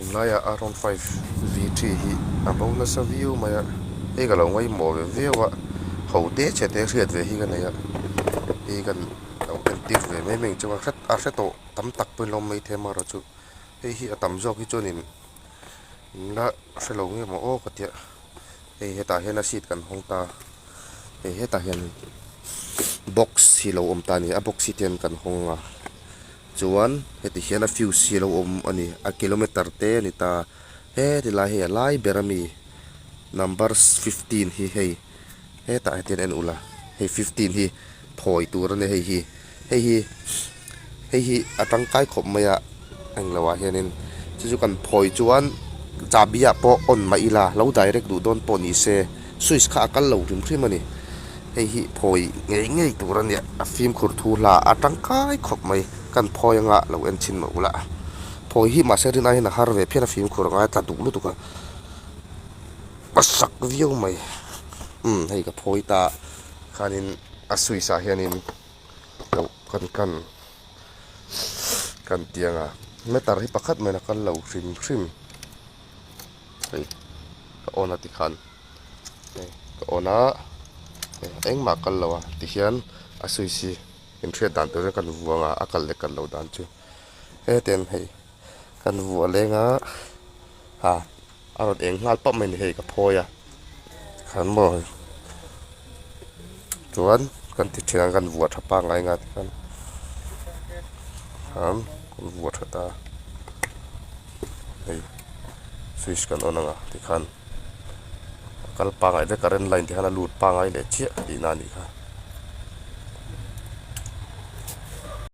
Tunlaiah R one five V three hi a bo nasa viau mai a, hei ka lo ngaihmawh ve viau a, ho te chhe te hriat ve hi ka nei a, hei kan lo entir ve mai mai ang chu a hre a hre tawh tam tak pawhin lo awm maithei a amaherawhchu hei hi a tam zawk hi chuanin in la hre lo nge maw aw ka tia hei hetah hian a seat kan hawng ta hei hetah hian box hi lo awm ta a ni a box hi te hian kan hawng a. Chuan heti hian a fuse hi a lo awm a ni, a kilometer te a ni ta, heti lai hei a lai ber ami number fifteen hi hei hetah hetian en ula hei fifteen hi phawi tur a ni hei hi hei hi hei hi a tangkai khawp mai a englo ah hianin chu chu kan phawi chuan chahbi ah pawh on mah ila lo direct duh dawn pawh ni se switch kha a kal lo hrim hrim a ni. Hei hi phawi ngei ngei tur a nia, a fimkhur thu hla a tangkai khawp mai, kan phawi anga lo en chhin mah ula. Phawi hi mahse rin aiin a har ve phian a fimkhur a ngai tla duh lutuk a, a sak viau mai. Umm hei ka phawi ta khanin a switch ah hianin lo kan kan kan ti ang a, meter hi pakhat mai a kal lo hrim hrim hei ka on a tikhan. Hei ka on a hei engmah a kal lo a tihian a switch hi inhriat dan tur hian kan vuang a a kal leh kal loh dan chu hetiang hei kan vuah leng a ha a rawn eng nghal pap mai a ni hei ka phawi a khan maw chuan kan ti thin ang kan vuah tha pangngai nga tikhan khan kan vuah tha ta hei switch kan on ang a tikhan. A kal pangai vek current line te khan a lut pangai leh chiah tihna a nih kha.